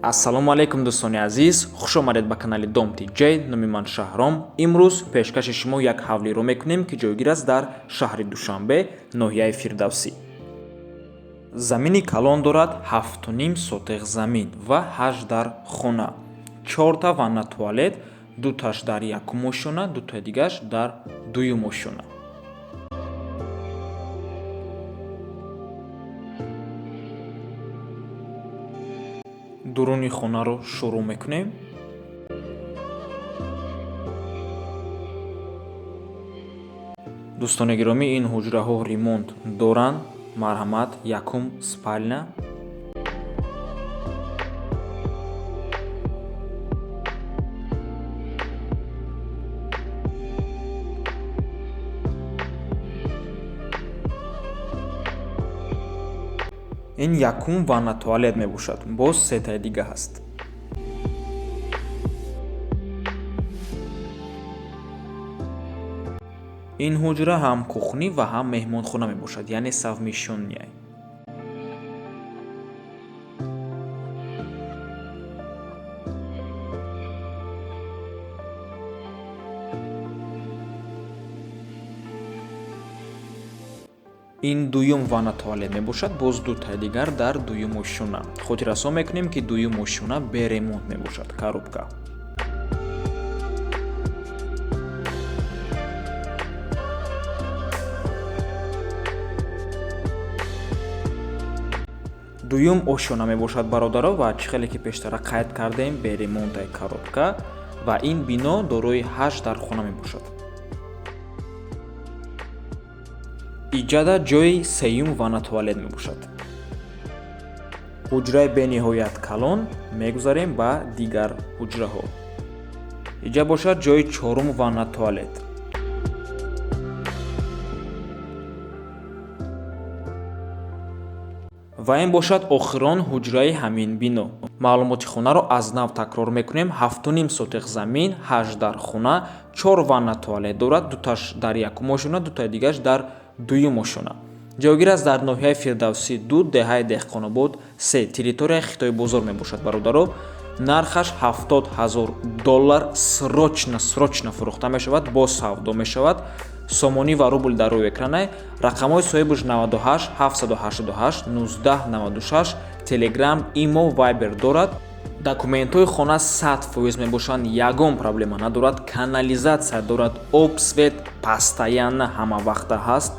Ассалому алайкум, дӯстони азиз, хуш омадед ба канали Дом Тиҷей. Номи ман Шаҳром. Имрӯз пешкаши шумо як ҳавлиро мекунем, ки ҷойгир аст дар шаҳри Душанбе, ноҳияи Фирдавсӣ. Замини калон дорад, 7,5 сотих замин ва ҳашт дар хона, чорта ванна туалет, дуташ дар якум ошёна, дутаи дигааш дар дуюм ошёна. Дуруни хонаро шурӯъ мекунем. Дӯстони гиромӣ, ин ҳуҷраҳо ремонт доранд. Марҳамат, якум спальня. Ин якум ванна туалет мебошад, боз сетаи дига ҳаст. Ин ҳуҷра ҳам кухня ва ҳам меҳмонхона мебошад, яъне совмещённая. Ин дуюм ванна туалет мебошад, боз дутаи дигар дар дуюм ошёна. Хотиррасон мекунем, ки дуюм ошёна бе ремонт мебошад, коробка. Дуюм ошёна мебошад, бародаро, ва чӣ хеле ки пештара қайд кардем, бе ремонтаи, коробка. Ва ин бино дорои ҳашт дархона мебошад. Иҷада ҷои сеюм ванна туалет мебошад. Ҳуҷраи бениҳоят калон. Мегузарем ба дигар ҳуҷраҳо. Иҷа бошад ҷои чорум ванна туалет. Ва ин бошад охирон ҳуҷраи ҳамин бино. Маълумоти хонаро аз нав такрор мекунем: 7,5 сотих замин, ҳашт дар хона, чор ванна туалет дорад, дуташ дар якум ошёна, дутаи дигааш дар дуюм ошёна. Ҷойгир аст дар ноҳияи Фирдавсӣ ду, деҳаи Деҳқонобод се, территорияи Хитойбозор мебошад, бародаро. Нархаш 70 000 доллар. Срочно, срочно фурӯхта мешавад, боз савдо мешавад. Сомонӣ ва рубл дар рӯи экранай. Рақамҳои соҳибаш: 98 788 19 96. Телеграм, Имо, Вайбер дорад. Документҳои хона 100% мебошанд, ягон проблема надорад. Канализатсия дорад, об, свет постоянно, ҳамавақта ҳаст.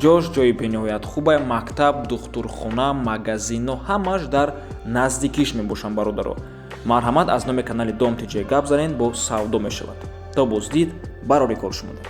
Ҷош ҷои бениҳоят хубе: мактаб, духтурхона, магазино ҳамааш дар наздикиш мебошанд. Бародаро, марҳамат, аз номи канали Дом Тиҷе гап занед, бо савдо мешавад. То боздид, барори кор шумода.